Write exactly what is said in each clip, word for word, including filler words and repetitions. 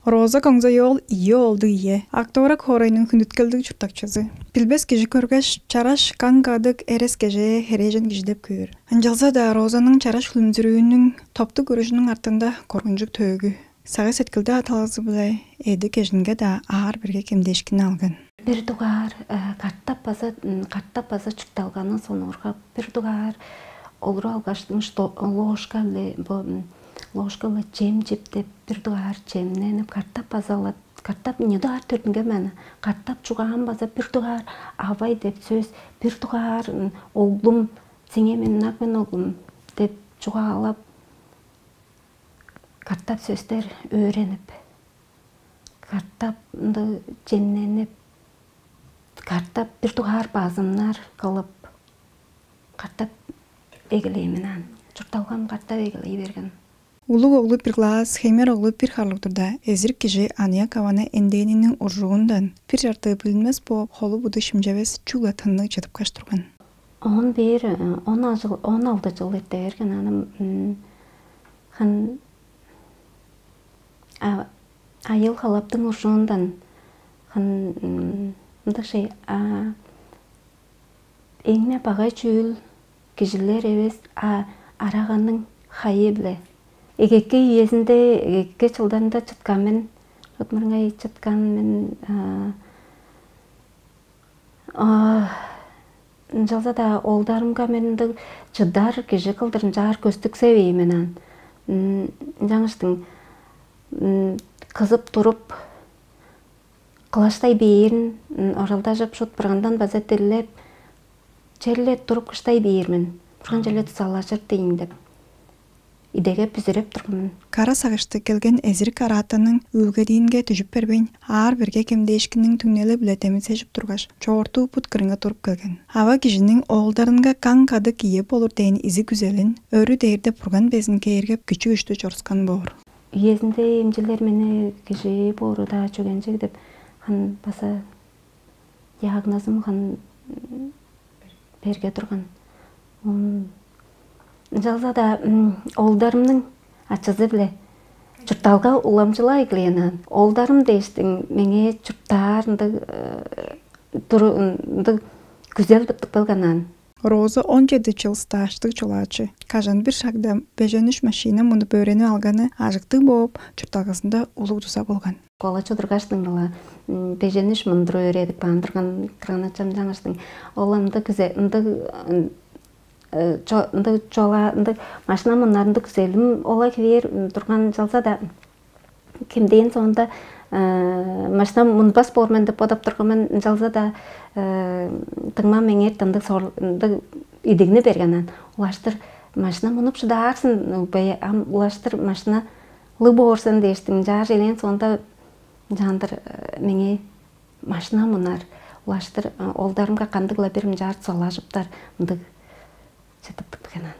Роза Коңзой-оол ийи оолдуг ие, Ак-Довурак хоорайның хүндүткелдиг чурттакчызы. Билбес кижи көргеш, чараш, каң-кадыг, эрес-кежээ, херээжен кижи деп көөр. Ынчалза-даа Розаның чараш хүлүмзүрүүнүң, топтуг көрүжүнүң артында коргунчуг төөгү. Сагыш-сеткилде аталазы-биле эъди-кежинге-даа аар-берге кемдээшкинни алган. Бир дугаар, э, катап база, м, катап база чуртталганы сонуургап, бир дугаар олуруп алгаштың, что ложка-биле, бо, м, ложка-биле чем чип деп, бир дугаар чемненип, катап база алат, катап, ийи дугаар төрүттүнген мен, катап чугаам база бир дугаар «авай» деп сөс, бир дугаар, м, «оглум», «сеңээ мен ынак мен, оглум» деп чугаалап, катап сөстер өөренип, катап ындыг чемненип, катап бир дугаар базымнар кылып, катап эгелээн мен аан. Чуртталгам катап эгелей берген. Улуг оглу бир класс, хеймер оглу бир харлыг турда, эзирик кижи аныяк аваны эндээниниң уржуундан бир чартыы билинмес бооп, холу-буду шимчевес, чүгле тынныг чыдып каш турган. Оон бээр, э, он ажыл, он алды чыл эрте берген, аны, м, хан, а, айыыл-халаптың уржуундан хан, м, ындыг шей, а, эң-не багай чүүл кижилер эвес, а араганың хайы-биле. Эгеке үезинде, эгеке чылдарында чыткан мен, ыдмырыңай чыткан мен, а, а, ынчалза-даа оолдарымга мен ындыг чыдар кижи кылдыр ынчаар көстүксевейн мен аан. М, ынчангаштың, м, кызып туруп, кылаштай бээрин, м, оралдажып, шуут Бургандан база дилеп, черле туруп кыштай бээр мен, Бурган черле дузалажыр дээйн деп, идегеп, бүзүреп турган мен. Кара сагышты келген эзирик араатанның үүлгедиинге дүжүп бербейн, аар-берге кемдээшкинниң түңнели-биле демисежип тургаш, чоорту бут кырынга туруп келген. Ава кижиниң оолдарынга каң-кадыг ие болур дээн изиг күзелин өрү дээрде Бурган безин кээргеп, күчү-күштү чорускан боор. Үезинде эмчилер мени кижи боору-даа чүгенчиг деп, хан база диагнозум хан берге турган. М, ынчалза-даа, м, оолдарымның ачызы-биле чуртталга уламчылай эгелээн аан. Оолдарым дээштиң меңээ чурттаар ындыг, э, туру-, ындыг күзел тыптып келген аан. Роза он чеди чыл стажтыг чолаачы. Кажан-бир шагда бежен үш машина мунуп өөренип алганы ажыктыг бооп, чуртталгазында улуг дуза болган. Школа чудургаштың-даа, м, бежен үш мундур өөредип каан турган, кырган-ачам чаңгыштың. Ол ындыг күзе-, ындыг, м, э, чо-, ындыг чола-, ындыг машина мунар ындыг күзелим ол-ла хевээр, м, турган, ынчалза-даа кемдээн соонда, э, машина мунбас боор мен деп бодап турган мен, ынчалза-даа, э, дуңмам меңээ эртен ындыг сор-, ындыг идигни берген аан. Улаштыр машина мунуп шыдаар сен, бе, ам улаштыр машина лыг боор сен дээштиң, ынчаар элээн соонда ынчаандыр, э, меңээ машина мунар, улаштыр, э, оолдарымга кандыг-ла бир ынчаар дузалажыптар, ындыг чыдыптыг бигенан.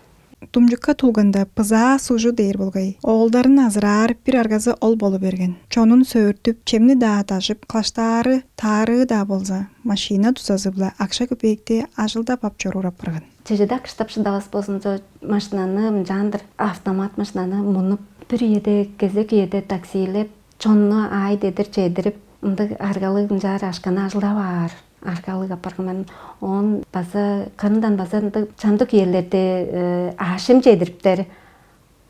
Думчукка тулганда бызаа-сужу дээр болгай. Оолдарын азыраар бир аргазы ол болу берген. Чонун сөөртүп, чемни-даа дажып, кылаштаары, таарыы-даа болза, машина дузазы-биле акша-көпеекти ажылдап ап чоруур апарган. Чеже-даа кыштап шыдавас болзумза, машинаны, ынчаандыр автомат машинаны мунуп, бир үеде, кезек үеде таксилеп, чонну аай дедир чедирип, ындыг аргалыг ынчаар акшаны ажылдап аар аргалыг апарган мен. Оон база кырындан база ындыг чамдык үелерде, э, аъш-чем чедириптер,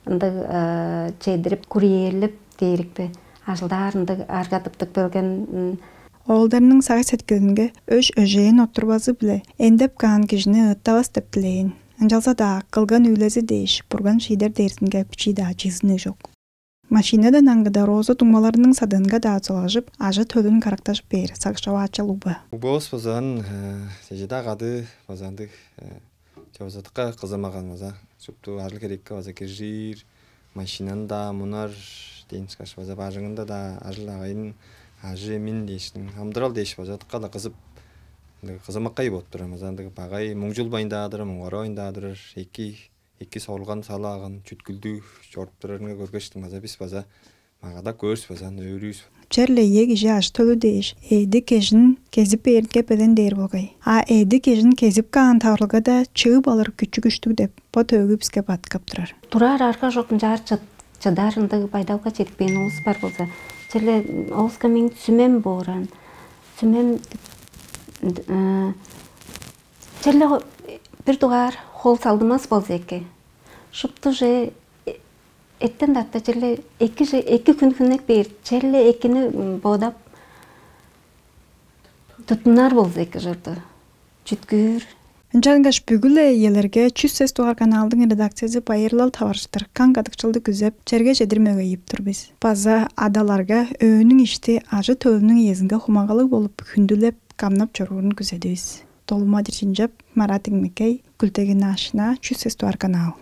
ындыг, э, чедирип, курьерлеп дээрикпе, ажылдаар ындыг арга тыптып келген, м. Оолдарының сагыш-сеткилинге өш-өжээн оттурбазы-биле эндеп каан кижини ыыттавас деп дилээн. Ынчалза-даа кылган үүлези дээш, Бурган шиидер дээрзинге бичии-даа чизиниг чок. Машинадан аңгыда Роза дуңмаларының садыынга-даа дузалажып, ажы-төлүн карактажып бээр сагыш човаачал угба. Угбавыс базаан, э, чеже-даа кады база ындыг, э, чавызадыкка кызымаган база. Шупту ажыл-херекке база киржир, машинаны-даа мунар дээн ышкаш, база бажыңында-даа ажыл-агайын, ажы-имин дээштиң, амыдырал дээш база дыкка-ла кызып, ындыг кызымаккай болуп турар. База ындыг багай муңчулбайн-даа турар, муңгаравайн-даа турар, эки эки сорулган салааган, чүткүлдүг чоруп турарынга көргештиң база бис база магадап көөрүс база өөрүүс. Черле ийи кижи ажы-төлү дээш, эъди-кежин кезип бээринге белен дээр болгай. А эъди-кежин кезип каан таварылгада чыып алыр күчү-күштүг деп бо төөгү биске бадыткап турар. Турар арга чок, ынчаар чыт-, чыдар ындыг байдалга чедипкен улус бар болза, Черле оозка мээң сүмем бооран. Сүмем черле бир дугаар хол салдымас болза эки. Шупту же эттен датта черле эки же эки күн хүннек бээр черле экини бодап туттунар болза эки жырды. Чүткүүр. Ынчангаш бүгү-ле иелерге чүс сес дугаар каналдың редакциясы байырлал таварыштыр каң кадыкчылды күзеп, черге чедир мөгейип тур бис. База адаларга өөнүң ишти ажы-төлүнүң иезинге хумагалыг болуп, хүндүлеп, камнап чоруурун күзедивис. Долума Диржинчеп, Марат Иңмекей, Күлтегин Ашына, чүс сес дугаар канал.